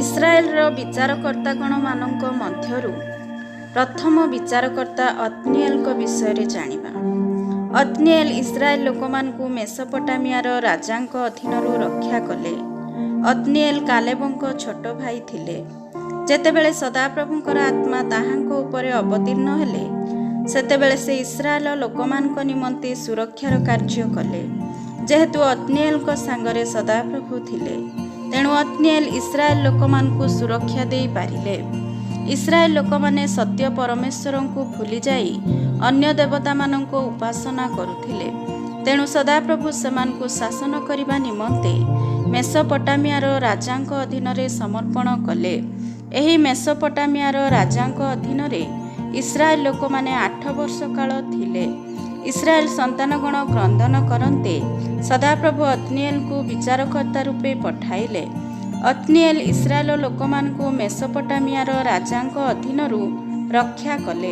ଇସ୍ରାଏଲର ବିଚାରକର୍ତ୍ତାଗଣମାନଙ୍କ ମଧ୍ୟରୁ ପ୍ରଥମ ବିଚାରକର୍ତ୍ତା ଅତ୍ନୀୟେଲଙ୍କ ବିଷୟରେ ଜାଣିବା। ଅତ୍ନୀୟେଲ ଇସ୍ରାଏଲ ଲୋକମାନଙ୍କୁ ମେସୋପଟାମିଆର ରାଜାଙ୍କ ଅଧୀନରୁ ରକ୍ଷା କଲେ। ଅତ୍ନୀୟେଲ କାଲେବଙ୍କ ଛୋଟ ଭାଇ ଥିଲେ। ଯେତେବେଳେ ସଦାପ୍ରଭୁଙ୍କର ଆତ୍ମା ତାହାଙ୍କ ଉପରେ ଅବତୀର୍ଣ୍ଣ ହେଲେ, ସେତେବେଳେ ସେ ଇସ୍ରାଏଲ ଲୋକମାନଙ୍କ ନିମନ୍ତେ ସୁରକ୍ଷାର କାର୍ଯ୍ୟ କଲେ। ଯେହେତୁ ଅତ୍ନୀୟେଲଙ୍କ ସାଙ୍ଗରେ ସଦାପ୍ରଭୁ ଥିଲେ, ତେଣୁ ଅତ୍ନୀୟେଲ ଇସ୍ରାଏଲ ଲୋକମାନଙ୍କୁ ସୁରକ୍ଷା ଦେଇ ପାରିଲେ। ଇସ୍ରାଏଲ ଲୋକମାନେ ସତ୍ୟ ପରମେଶ୍ୱରଙ୍କୁ ଭୁଲିଯାଇ ଅନ୍ୟ ଦେବତାମାନଙ୍କୁ ଉପାସନା କରୁଥିଲେ। ତେଣୁ ସଦାପ୍ରଭୁ ସେମାନଙ୍କୁ ଶାସନ କରିବା ନିମନ୍ତେ ମେସୋପଟାମିଆର ରାଜାଙ୍କ ଅଧୀନରେ ସମର୍ପଣ କଲେ। ଏହି ମେସୋପଟାମିଆର ରାଜାଙ୍କ ଅଧୀନରେ ଇସ୍ରାଏଲ ଲୋକମାନେ 8 ବର୍ଷ କାଳ ଥିଲେ। ଇସ୍ରାଏଲ ସନ୍ତାନଗଣ କ୍ରନ୍ଦନ କରନ୍ତେ ସଦାପ୍ରଭୁ ଅତ୍ନୀୟେଲଙ୍କୁ ବିଚାରକର୍ତ୍ତା ରୂପେ ପଠାଇଲେ। ଅତ୍ନୀୟେଲ ଇସ୍ରାଏଲ ଲୋକମାନଙ୍କୁ ମେସୋପଟାମିଆର ରାଜାଙ୍କ ଅଧୀନରୁ ରକ୍ଷା କଲେ।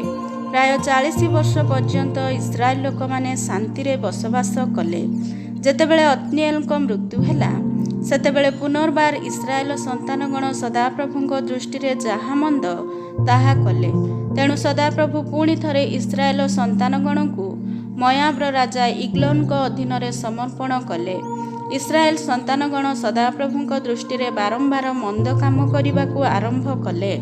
ପ୍ରାୟ 40 ବର୍ଷ ପର୍ଯ୍ୟନ୍ତ ଇସ୍ରାଏଲ ଲୋକମାନେ ଶାନ୍ତିରେ ବସବାସ କଲେ। ଯେତେବେଳେ ଅତ୍ନୀୟେଲଙ୍କ ମୃତ୍ୟୁ ହେଲା, ସେତେବେଳେ ପୁନର୍ବାର ଇସ୍ରାଏଲ ସନ୍ତାନଗଣ ସଦାପ୍ରଭୁଙ୍କ ଦୃଷ୍ଟିରେ ଯାହା ମନ୍ଦ ତାହା କଲେ। ତେଣୁ ସଦାପ୍ରଭୁ ପୁଣି ଥରେ ଇସ୍ରାଏଲ ସନ୍ତାନଗଣଙ୍କୁ ମୋୟାବର ରାଜା ଇଗ୍ଲୋନଙ୍କ ଅଧୀନରେ ସମର୍ପଣ କଲେ। ଇସ୍ରାଏଲ ସନ୍ତାନଗଣ ସଦାପ୍ରଭୁଙ୍କ ଦୃଷ୍ଟିରେ ବାରମ୍ବାର ମନ୍ଦ କାମ କରିବାକୁ ଆରମ୍ଭ କଲେ।